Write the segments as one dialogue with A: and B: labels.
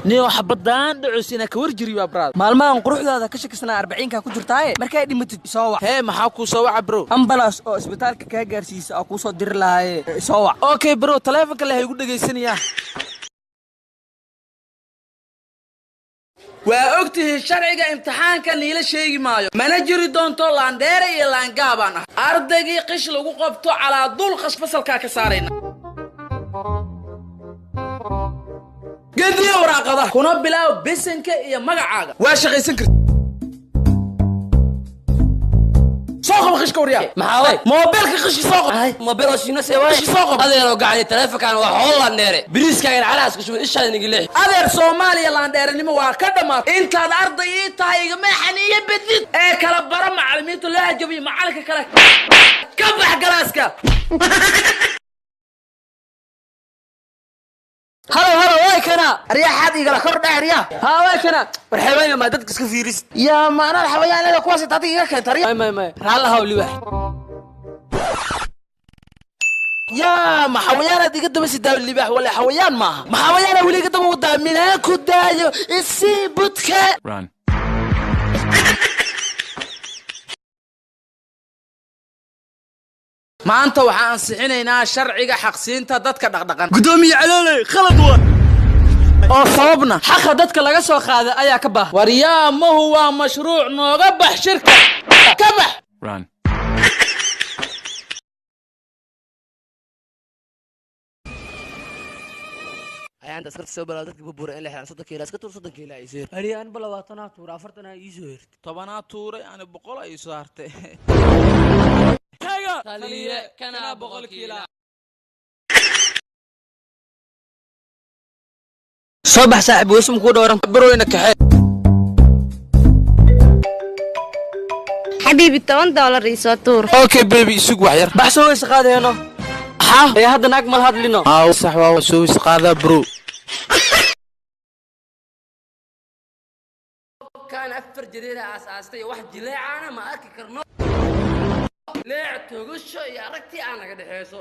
A: Niyo xabadaan dhacosina ka warjiri waa, brother.
B: Maalmahan quruxdaada ka shakisnaa, 40-kaa ku jirtaaye, markay dhimatid isoo wac.
A: Hee, maxaa kuu soo waca, bro?
B: Ambulance oo isbitaalka kaa gaarsiisa aa kuu soo diri lahaaye, isoo wac.
A: Okay bro, taleefonka leh igu dhegaysanayaa. Waa og tihiin sharciga imtixaanka, niila sheegi maayo, mana jiri doonto laandheere iyo laangaabaan ah. Ardaygii qish lagu qabto, calaa duul qash fasalkaa ka saarayna. Gediyo waraaqada, kuna bilaaw bisinka iyo magacaaga. Waa shaqaysan karti. Soo qabo qishka, waryaa.
C: Maxaa way?
A: Moobeelka qishki soo qabo.
C: Mobil oo shiino see waay?
A: Qishki soo qabo.
C: Adeeroo gacday, taleefonkan waa xoolo landheere, biriiskaagan calaas ku shubay, ishaada nigi leex.
A: Adeer, Soomaaliya laandheeranimo waa ka dhammaatay. Intaad arday ii tahay igama xaniiyo bedid ee kala bara macallimiinta loo hajabiyo. Macalinka kale ka bax galaaska.
B: Halo, halo, way kana.
A: Aryaxaad igala kor dheh, aryaa.
B: Haa, way kana. War xeebayna maa dadka iska fiiris?
A: Yaa maanaad xawayaanada kuwaas inta adiga iga keenta, aryaa?
B: May, may, may, raalla haw liwax.
A: Yaa, ma xawayaanaad iga daba sidaa libaax? Wala xawayaan maaha, ma xawayaana weli iga daba wadaa? Minaan ku daayo, isii budka.
D: Run.
A: Maanta waxaan ansixinaynaa sharciga xaqsiinta dadka dhaqdhaqan.
B: Gudoomiye Calooley, khalad wa
A: Oo sababna?
B: Xaqa dadka laga soo qaaday ayaa ka baahan.
A: War yaa mahu waa mashruuc nooga bax shirka, ka bax.
D: Run.
C: Ayaanta askarta soo balaa, dadka burbura in la xiran. 30 kiila iska tuur, 30 kiila ay soo.
B: Ari anba 20-aa tuura, 40-aa ii soo hertay.
A: 10-aa tuuray ani, 100 ay soo hartay.
C: Taliye kana 100 kiila.
B: Soo bax saaxib, weysum kuu dhowran.
A: Baroyna kaxee.
E: Xabiibi, $10 ii soo tuur.
A: Okay baby, isug wax yar.
B: Bax, soo weyse qaadayno.
A: Maxaa?
B: Ee hadda naag mal hadlino.
A: Aa, sax, waa soo is qaadaa, bro.
C: Kan afar jareera aasaastay, wax jileecaana ma arki karno. Leec togasho iyo aragti aan naga dhexeyso.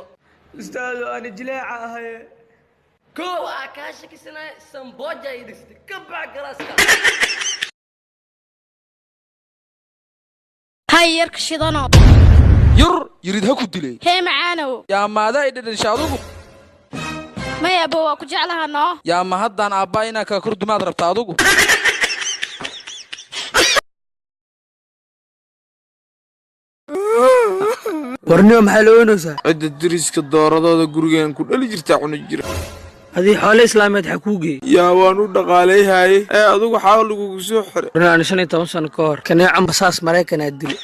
B: Ustaado, ani jileeca ahaye.
C: Kow aa kaa shakisanaya, samboja ay dhigsatay, ka bax galaaska.
E: Hay yarka shidano.
A: Yur yirid ha ku dilay.
E: Hee macaanow.
A: Yaa maada ay dhadhansha adugu?
E: Maya abo, waa ku jeclaha noo.
A: Yaa ma haddaan aabbaa inaa kaa kordumaad rabta adugu?
B: Warniyo, maxaa la oynaysaa?
F: Cidda deriska dooradooda gurigeen ku dhali jirtaa cuni jira.
B: Adii xoole islaameed xaa kuu geeyey?
F: Yaa waan u dhaqaalayhaye, ee adugu xaa lagugu soo xiray?
B: Warniyo, ani 15 sano ka hor kaneeco basaas maraykanaa dilay.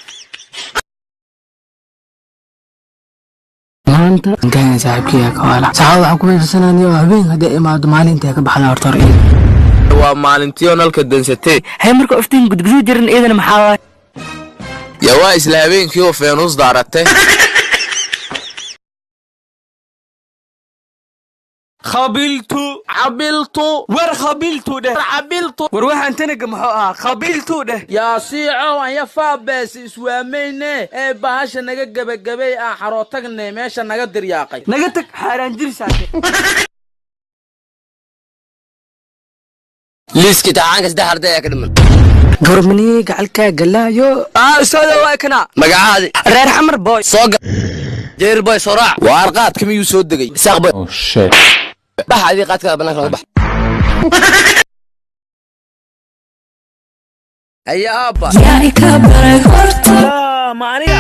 G: Maanta nkana saaxiibkeyga kawaala saxaabada waxaan ku meeshasananiyo habeen hadday imaado, maalinta ka baxda horta hor iida.
F: Waa maalintiyo nalka dansatee.
G: Hay, marka iftiin gudgudu jirin iidana maxaa waay?
F: Yaa waa isla habeenkii oo feenuus daarate.
B: Khabiltu.
A: Cabiltu.
B: War khabiltu dheh.
A: Cabiltu.
B: War waxaan tanaga muxuu ahaa? Khabiltu dheh.
A: Yaa siicow anya faabees iswaamayne ee bahasha naga gebagabay, aan xarootagne meesha naga diryaaqay.
B: Naga tag, xaaraan jirsaate.
C: Liiska imtixaanka saddex arday ayaa ka dhiman.
G: Gabarmani gacalkaa galaayo.
B: Aa ustaada, waa kana.
C: Magacaadi?
B: Reer Xamar boy.
C: Soo gal, jeer boy, soo raac.
A: Waar qaadka miyuu soo degay?
C: Isaaq boy.
D: Oh shit.
C: Bax adii qaadkaada banaanka laga bax.
A: Haya aabba.
B: Ma aniga?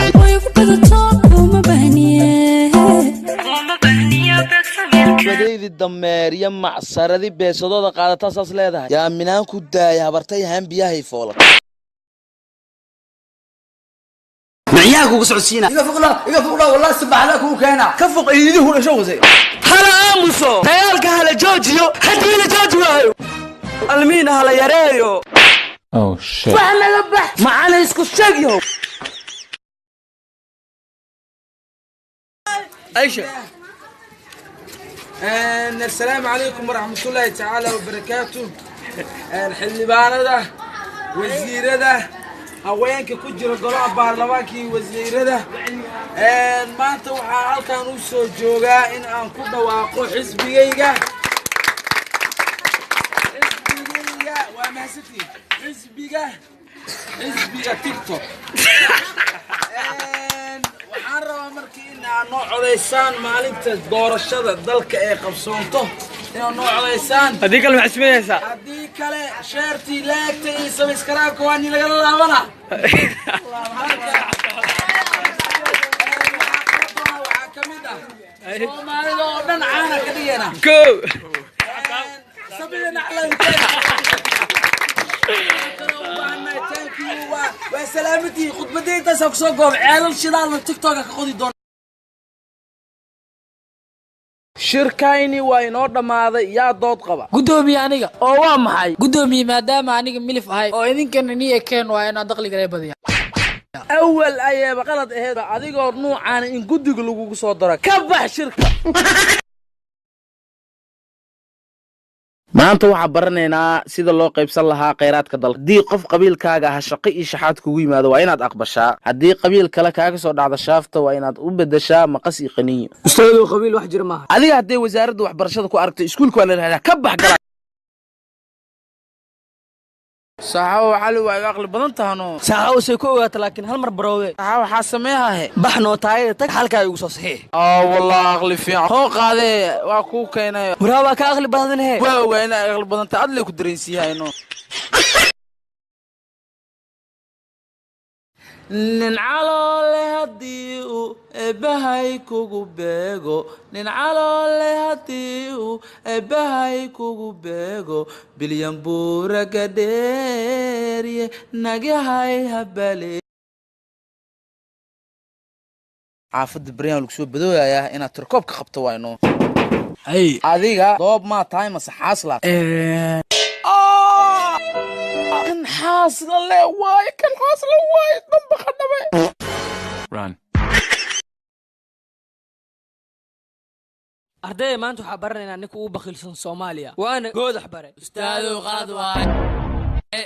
A: Badaydi dameer iyo macsaradi beesadooda qaadataa saas leedahay. Yaa minaan ku daaya, habartay haan biyahay foola.
C: Micyaha kugu socodsiina.
B: Iga fuqla, iga fuqla, wallahi subaxda kuu keena ka fuq iiduhu dhasho wase. Hala aamuso, dagaalka hala joojiyo. Haddii la jooji waayo, almiina hala yareeyo.
D: Oh shit.
A: Wax naga bax, macana isku sheeg yahow.
B: Aisha.
A: Asalaamu calaykum waraxmatullaahi tacaala wabarakaatu. Xildhibaanada, wasiirada, haweenka ku jira golaha baarlamaanka iyo wasiirada, maanta waxaa halkan u soo joogaa in aan ku dhawaaqo xisbigayga, xisbiga Mahadsantihiin. Xisbiga TikTok. Waxaan rabaa markii in aad noo codaysaan maalinta doorashada dalka ee qabsoonto, inaad noo codaysaan.
B: Haddii kale maxaad samaynaysaa?
A: Haddii kale share-tii, like-ta iyo subscribe-ka waa ni lagala laabana. Waxaa ka mid ah Soomaalida oo dhan caana ka dhigayna.
B: Go.
A: Sabida naclan. Waa salaamatii, khudbadda intaasaan kusoo goob. Ceelal shidaalna TikToka ka qodi doona. Shirkayni waa inoo dhammaaday. Yaa dood qaba?
G: Gudoomiye, aniga.
A: Oo waa maxay?
G: Gudoomiye, maadaama aniga milif ahay oo idinkana ni ekeen, waa inaan dakhliga laga badiya.
A: Awal ayeeba qalad aheed adigoo nuucaana in guddiga lagugu soo daro. Ka bax shirka.
H: Maanta waxaan baranaynaa sida loo qaybsan lahaa khayraadka dalka. Haddii qof qabiilkaaga ah shaqo iyo shaxaad kugu yimaado, waa inaad aqbashaa. Haddii qabiil kale kaaga soo dhacdo shaafta, waa inaad u beddeshaa maqas iyo qaniinyo.
B: Ustaadow, qabiil wax jira maaha.
H: Adiga hadday wasaaradda waxbarashada ku aragto iskuulka, waa la yidhahdaa ka bax gala.
A: Saaxawo cali, waa iga aqli badan tahano.
B: Saaxow, say ku ogaata, laakiin hal mar baroowe.
A: Saxa waxaa sameehahe.
B: Bax nootaayada tag, halkaa igu soo saxiix.
A: Oo wallah aqli fiican hoo qaadee, waa kuu keenay.
B: Waraa, waa ka aqli badanhe.
A: Waa ogaa inaa aqli badan tahay, adlay ku dareensiiyahayno. Nin caloole haddii uu eebbahay kugu beego, nin caloole haddii uu eebbahay kugu beego, bilyan buuraga dheeriye nagahay habale. Xaafadda baryaan lagu soo badooyayaa inaad tirkoob ka qabto wayno.
G: Hay.
A: Adiga doob maa tahay mase xaasla? Kan xaasla le waaye, kan xaasla waaye, damba qadhabe.
D: Run.
B: Ardayda, maanta waxaa baranaynaa ninka ugu bakhilsan Soomaaliya, waana Goodax Bare.
C: Ustaadow, qalad waay.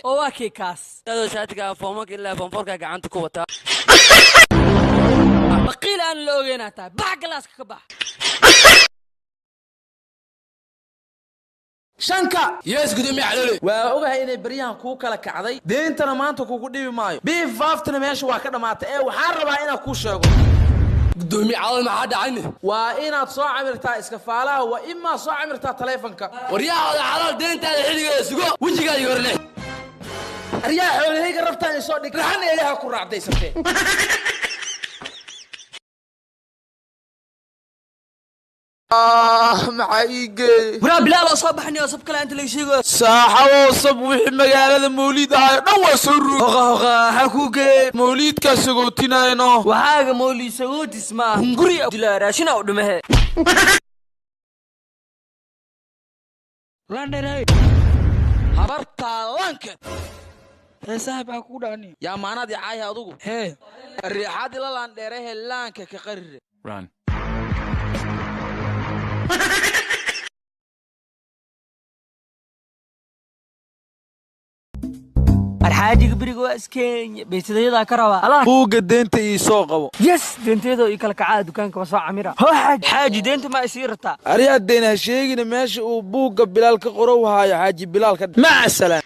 B: Oo waa kii kaas?
C: Ustaadow, shaatiga form one-ka ilaa form four-ka gacanta ku wataa.
B: Baqiil aan la ogeynaa tahay. Bax, class-ka ka bax.
A: Shanka. Yes, gudoomiye Caloole. Waa ogahay inay baryahan kuu kala kacday, deentana maanta kugu dhibi maayo, biif faaftana meesha waa ka dhammaatay, ee waxaan rabaa inaan kuu sheego.
C: Gudoomiye Calool, maxaa dhacayne?
A: Waa inaad soo camirtaa iskafaalaha, waa imaa soo camirtaa taleefanka.
C: Waryaha xalaal, deentaada xilligeeda sugo, wejigaaga hore leh.
A: Aryaa, xoolahayga rabtaan isoo dhig, raxan eeyaha ku raacdaysatee. Maxaa ii geeyey?
B: Waraa, Bilaal oo soo baxnay oo sab kale inta laga sheegayo.
F: Saaxabow, sab wixii magaalada mawliid ahayo dhan waa soo ruug.
B: Hoqa hoqa, maxaa kuu geeyey?
F: Mawliidkaa sagootinayno.
B: Waxaaga mawliid sagootis ma hunguri dilaa, raashina u dhumahe.
G: Landheray.
A: Habartaa lankeed.
G: Hee saaxib, waxaa kugu dhacni?
A: Yaa maanaad icaaya adugu?
G: Hee.
A: Riixaad ila laandheerehe, laanka ka qarire.
D: Run.
B: Arxaajiga beriga waa iskeenya beysadayadaa ka rabaa allah.
F: Buugga deenta ii soo qabo.
B: Yes, deentayadoo ii kala kacaa, dukaanka waa soo camira. Hoo xaaji, xaaji, deenta ma isii rabtaa?
F: Aryaa, deyn ha sheegina. Meesha uu buugga Bilaal ka qorow haayo, xaaji Bilaal ka maca salaam.